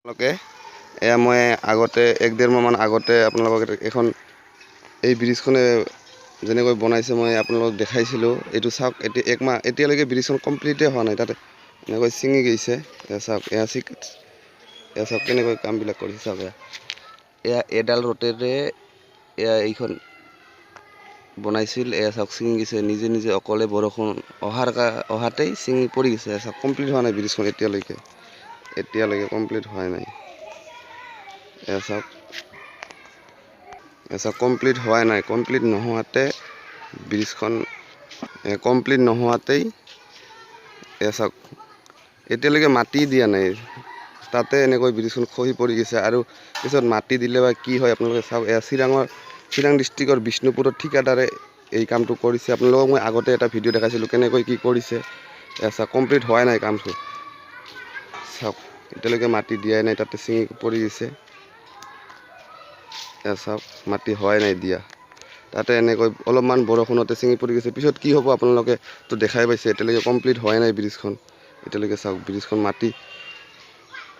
আপোনালোকে এয়া মই আগতে 1-1.5 মাহমান আগতে আপোনালোকক এখন এই ব্ৰিজখনে যেনেকৈ বনাইছে, মই আপোনালোকক দেখাইছিলোঁ। এইটো চাওক, এতিয়া এক মাহ এতিয়ালৈকে ব্ৰিজখন কমপ্লিটেই হোৱা নাই, তাতে এনেকৈ ছিঙি গৈছে। এয়া চাওক, এয়া চিক, এয়া চাওক কেনেকৈ কামবিলাক কৰিছে। চাওক, এয়া এয়া এডাল ৰটেৰে এয়া এইখন বনাইছিল। এয়া চাওক, ছিঙি গৈছে নিজে নিজে অকলে। বৰষুণ অহাতেই ছিঙি পৰি গৈছে। এয়া চাওক, কমপ্লিট হোৱা নাই ব্ৰিজখন এতিয়ালৈকে, এতিয়ালৈকে কমপ্লিট হোৱাই নাই। এয়া চাওক, এয়া চাওক, কমপ্লিট হোৱাই নাই। কমপ্লিট নোহোৱাতে ব্ৰিজখন, কমপ্লিট নোহোৱাতেই এয়া চাওক, এতিয়ালৈকে মাটি দিয়া নাই, তাতে এনেকৈ ব্ৰিজখন খহি পৰি গৈছে। আৰু পিছত মাটি দিলে বা কি হয়, আপোনালোকে চাওক। এয়া চিৰাং ডিষ্ট্ৰিক্টৰ বিষ্ণুপুৰত ঠিকাদাৰে এই কামটো কৰিছে। আপোনালোকক মই আগতে এটা ভিডিঅ' দেখাইছিলোঁ কেনেকৈ কি কৰিছে। এয়া চাওক, কমপ্লিট হোৱাই নাই কামটো। চাওক, এতিয়ালৈকে মাটি দিয়াই নাই, তাতে ছিঙি পৰি গৈছে। এয়া চাওক, মাটি হোৱাই নাই দিয়া, তাতে এনেকৈ অলপমান বৰষুণতে ছিঙি পৰি গৈছে। পিছত কি হ'ব আপোনালোকে তো দেখাই পাইছে। এতিয়ালৈকে কমপ্লিট হোৱাই নাই ব্ৰিজখন এতিয়ালৈকে। চাওক, ব্ৰিজখন মাটি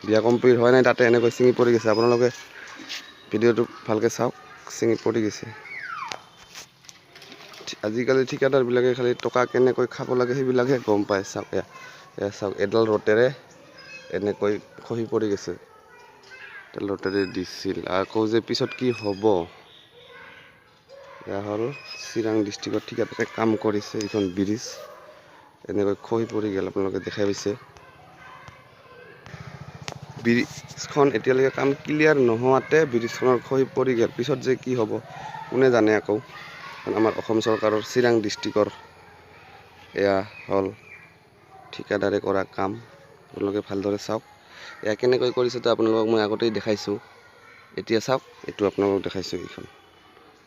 দিয়া কমপ্লিট হোৱা নাই, তাতে এনেকৈ ছিঙি পৰি গৈছে। আপোনালোকে ভিডিঅ'টো ভালকৈ চাওক, ছিঙি পৰি গৈছে। আজিকালি ঠিকাদাৰবিলাকে খালি টকা কেনেকৈ খাব লাগে সেইবিলাকহে গম পায়। চাওক, এয়া এয়া চাওক, এডাল ৰটেৰে এনেকৈ খহি পৰি গৈছে। এডাল ৰটেৰে দিছিল, আকৌ যে পিছত কি হ'ব। এয়া হ'ল চিৰাং ডিষ্ট্ৰিক্টত ঠিকাদাৰে কাম কৰিছে। এইখন ব্ৰিজ এনেকৈ খহি পৰি গ'ল, আপোনালোকে দেখাই পাইছে। ব্ৰিজখন এতিয়ালৈকে কাম ক্লিয়াৰ নোহোৱাতে ব্ৰিজখনৰ খহি পৰি গ'ল। পিছত যে কি হ'ব কোনে জানে। আকৌ আমাৰ অসম চৰকাৰৰ চিৰাং ডিষ্ট্ৰিক্টৰ এয়া হ'ল ঠিকাদাৰে কৰা কাম। আপোনালোকে ভালদৰে চাওক, এয়া কেনেকৈ কৰিছে তো আপোনালোকক মই আগতেই দেখাইছোঁ। এতিয়া চাওক, এইটো আপোনালোকক দেখাইছোঁ। এইখন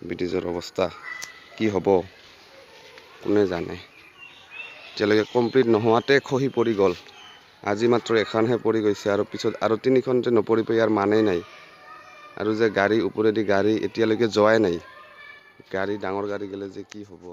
ব্ৰিজৰ অৱস্থা কি হ'ব কোনে জানে। এতিয়ালৈকে কমপ্লিট নোহোৱাতে খহি পৰি গ'ল। আজি মাত্ৰ এখনহে পৰি গৈছে, আৰু পিছত আৰু তিনিখন যে নপৰিব ইয়াৰ মানেই নাই। আৰু যে গাড়ী ওপৰেদি গাড়ী এতিয়ালৈকে যোৱাই নাই। গাড়ী, ডাঙৰ গাড়ী গ'লে যে কি হ'ব।